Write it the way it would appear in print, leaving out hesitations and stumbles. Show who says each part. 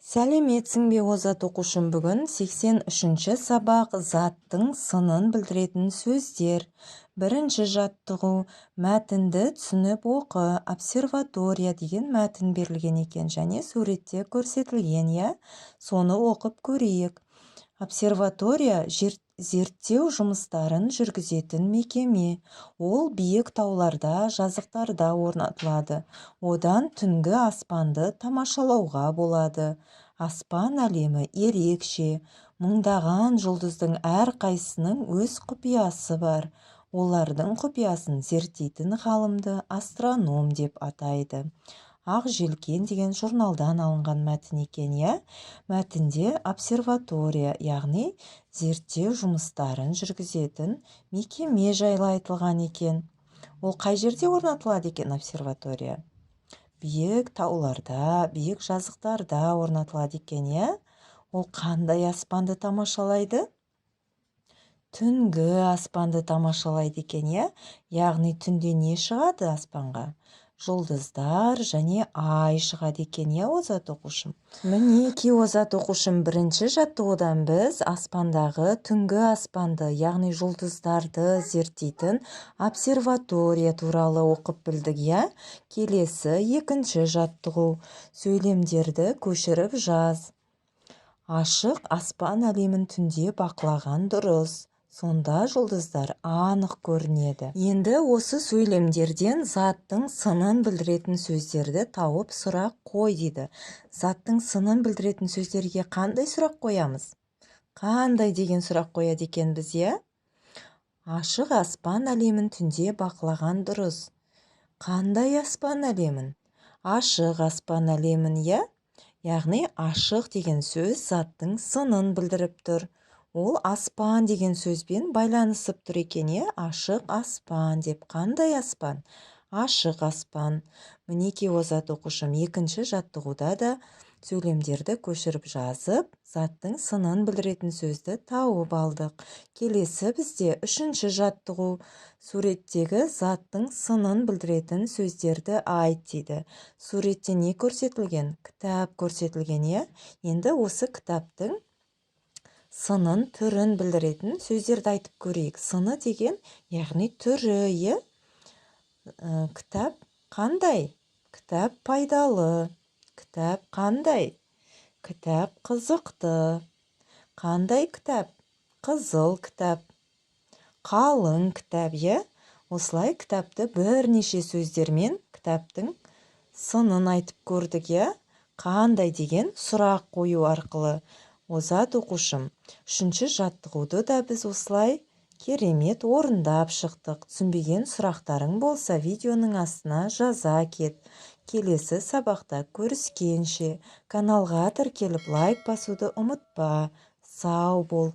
Speaker 1: Сәлеметсің бе, озат оқушым! Бүгін 83-ші сабақ, заттың сынын білдіретін сөздер. Бірінші жаттығу: мәтінді түсініп оқы. «Обсерватория» деген мәтін берілген екен және суретте көрсетілген, иә, соны оқып көрейік. Обсерватория – зерттеу жұмыстарын жүргізетін мекеме. Ол биік тауларда, жазықтарда орнатылады. Одан түнгі аспанды тамашалауға болады. Аспан әлемі ерекше. Мыңдаған жұлдыздың әрқайсысының өз құпиясы бар. Олардың құпиясын зерттейтін ғалымды астроном деп атайды. «Ақ желкен» деген журналдан алынған мәтін екен, иә. Мәтінде обсерватория, яғни зерттеу жұмыстарын жүргізетін мекеме жайлы айтылған екен. Ол қай жерде орнатылады екен, обсерватория? Биік тауларда, биік жазықтарда орнатылады екен, иә. Ол қандай аспанды тамашалайды? Түнгі аспанды тамашалайды екен, иә. Яғни түнде не шығады аспанға? Жұлдыздар және ай шығады екен, иә, озат оқушым? Мінекей, озат оқушым, бірінші жаттығудан біз аспандағы, түнгі аспанды, яғни жұлдыздарды зерттейтін обсерватория туралы оқып білдік, иә. Келесі екінші жаттығу: сөйлемдерді көшіріп жаз. Ашық аспан әлемін түнде бақылаған дұрыс, сонда жұлдыздар анық көрінеді. Енді осы сөйлемдерден заттың сынын білдіретін сөздерді тауып, сұрақ қой дейді. Заттың сынын білдіретін сөздерге қандай сұрақ қоямыз? «Қандай» деген сұрақ қояды екенбіз, иә. Ашық аспан әлемін түнде бақылаған дұрыс. Қандай аспан әлемін? Ашық аспан әлемін, иә. Яғни «ашық» деген сөз заттың сынын білдіріп тұр. Ол «аспан» деген сөзбен байланысып тұр екен, иә. Ашық аспан деп. Қандай аспан? Ашық аспан. Мінекей, озат оқушым, екінші жаттығуда да сөйлемдерді көшіріп жазып, заттың сынын білдіретін сөзді тауып алдық. Келесі бізде үшінші жаттығу: суреттегі заттың сынын білдіретін сөздерді айт дейді. Суретте не көрсетілген? Кітап көрсетілген, иә. Енді осы кітаптың сынын, түрін білдіретін сөздерді айтып көрейік. Сыны деген, яғни түрі, иә. Кітап қандай? Кітап пайдалы. Кітап қандай? Кітап қызықты. Қандай кітап? Қызыл кітап. Қалың кітап, иә. Осылай кітапты бірнеше сөздермен, кітаптың сынын айтып көрдік, иә, «қандай» деген сұрақ қою арқылы. Озат оқушым, үшінші жаттығуды да біз осылай керемет орындап шықтық. Түсінбеген сұрақтарың болса, видеоның астына жаза кет. Келесі сабақта көріскенше, каналға тіркеліп, лайк басуды ұмытпа. Сау бол.